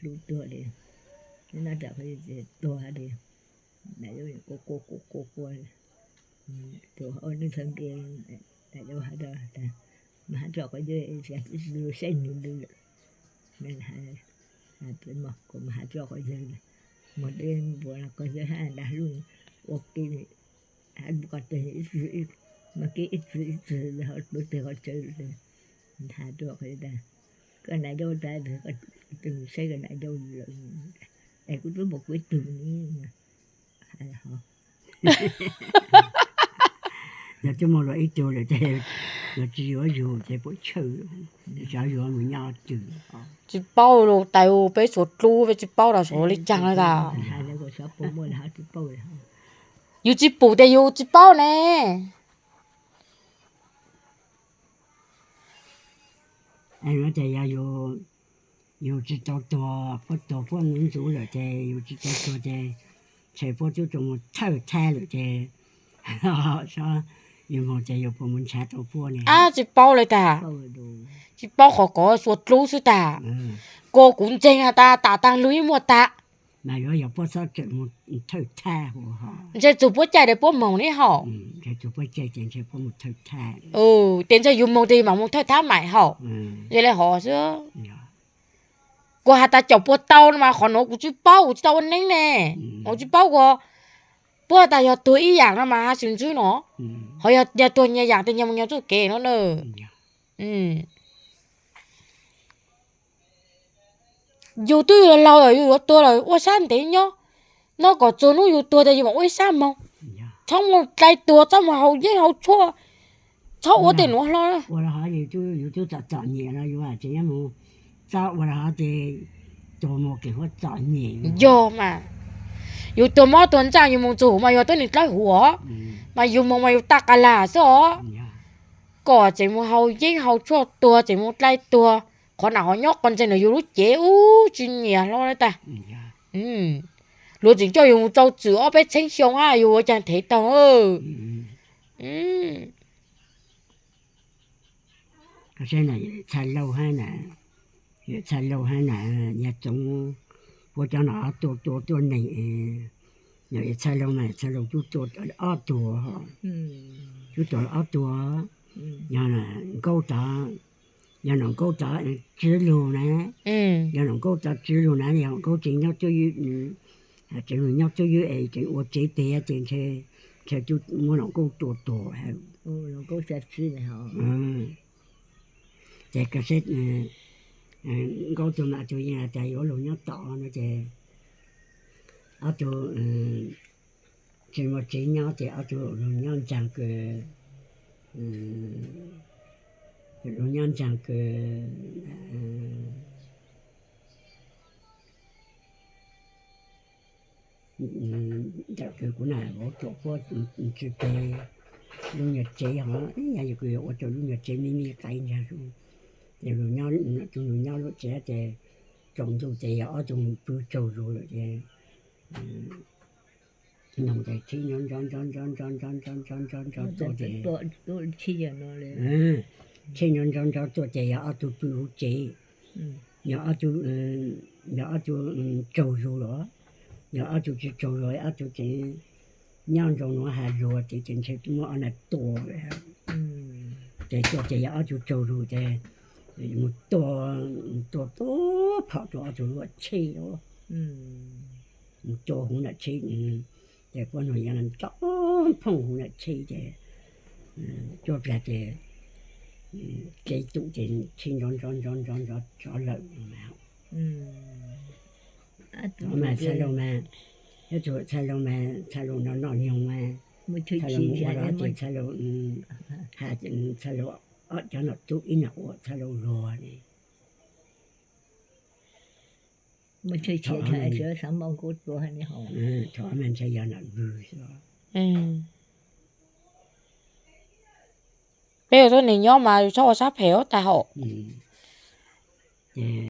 lub tuag li, nyob tom qhov tuag li, Daim Zaub quaj quaj quaj quaj quaj, tuag ua neej txhawj npe, Daim Zaub hais rau tas, mas hais rau qhov yawg, saib nws li lawm, kuv mas hais rau qhov yawg, muag dej npua los koj yawg haj dag hlub ua ke, hab koj teg ib txwm, mas kev ib txwm ib txwm ho tuag teg qhov tsaw, hais rau qhov tas, koj Daim Zaub tas, saib koj Daim Zaub lawm, es kuv twb muaj kuv ib tug ne. Yog twb muaj luag ib tug lawm ces, yog tsis yuav yus ces puas tsawg, xyov yuav mus nyob twg. Tsis paub los tais, peb xuas dlub peb tsis paub los xyov li caag li tas. Yus tsis pum ces yus tsis paub ne. Yog yus tsis tau tuag, puab tuag puab ntxub ntxub lawm ces yus tsis tau tuag ces ntshe puab twb tau mus thawj thaj lawm ces, yus mus ces yus puas mus nrhav tau puab ne. Ab, tsis paub li tas, tsis paub qhov kov xuas dlub xwb tas. Kuv ntseeg has tas tam taag lug yeej muaj tas. Mas yuav yog puab txhob tseem mus thawj thaj hu ho. Ntshe txug puab caij es puab moog ne hauj. Txug puab caij ces ntshe puab mus thawj thaj. Ces ntshe yus moog ces yus mam mus thawj thaj maim hauj. Yog li hov xwb. Kuv has tas caum puas tau no mas qhov nuav kuv tsis paub, kuv tsis tau ua neeb ne. Kuv tsis paub ua, puab has tas yog tuag ib yaam no mas hab xwm ntswb no, ho yog tuag nyias yaam ces nyias mus nyias txuj kev no na. Yus twb laug lawm, yus yuav tuag lawm ua sab ntev nyob, nyob kom txug hnub yus tuag tas yus mam ua ib sab moog. Txhob mus dai tuag, txhob mus haus yeeb haus tshuaj, txhob ua tej nuav hlo. Ua li hov yus twb txom txom nyem los yus tseem mus txhob ua li hov ces tuag mus kev huab txom nyem. Yog mas, yus tuag mob tuag ntsaaj yus mus txug huv mas yus tuab neeg dlawb huv os, mas yus mus mas yus tag qas lag xwb os. Kom tseem mus haus yeeb haus tshuaj tuag, tseem mus dai tuag, qhov nam qhov nyob qhov ntseeg ntawm yus lub cev ub tsis nyiam hlo li tas. Luag tseem coj yus mus rau txim ob peb txheeb xyoo hab yus ua caag thev taug. Txhaj Lauj hab na, Txhaj Lauj hab na, Nyiaj Txoov, puab cov no tuaj tuaj tuaj neeg, Txhaj Lauj mas Txhaj Lauj tub tuaj ob tug, tub tuaj ob tug, yog Nkaub tod, yog Nom Nkaub tod tswv lug na, yog Nom Nkaub tod tswv lug na, yog Nkaub tseem nyob tuab ywb, tseem nyob tuab ywb es tseem ua tsev peg ces ntshe, ntshe tub muab Nom Nkaub tua tuag. Ces Nkaub tug mas tug yeej tas yuav lug nyob tom no ces ob tug tsis muaj tsev nyob ces ob tug lug nyob ntsaag kws, lug nyob ntsaag kws ntawm kws kuv na vauv tuam puab tsw peg lub nyuag tsev ho, yog kws yuav ua rau lub nyuag tsev me me qaiv ntag. Ces lug nyob, tug lug nyob lub tsev ces tsaus ntuj ces yog ob tug mus pw tsaug zug lawm ces noog ces tsheb nyob ntso ntso ntso ntso ntso ntso ntso ntso ntso tuaj ces, tsheb nyob ntso ntso tuaj ces yog ob tug pw huv tsev, yog ob tug, yog ob tug tsaug zug los, yog ob tug tsis tsaug zug ob tug ces nyob nroo nuav has luag ces, ces ntshe twb muab ob na tua. Ces tuaj ces yog ob tug tsaug zug ces mus tua, tua tua phom rau ob tug luaj tsheb, mus tua huv nram tsheb, ces puab nug yog nrov phooj huv nram tsheb ces cuaj plag ces kev tum ces tsheb nrov nrov nrov nrov nrov tsov lawm no mas. Mas Txhaj Lauj mas, ib tug Txhaj Lauj mas Txhaj Lauj no noj nyoog mas, Txhaj Lauj mus ua los ces Txhaj Lauj, Txhaj Lauj ob cov nom tub ib nom ua Txhaj Lauj luag li. Thaum ob mas ntshe yog nom vwg xwb. Peb ua tuab neeg nyob mas yus txhob ua sab phem huab tais hauv.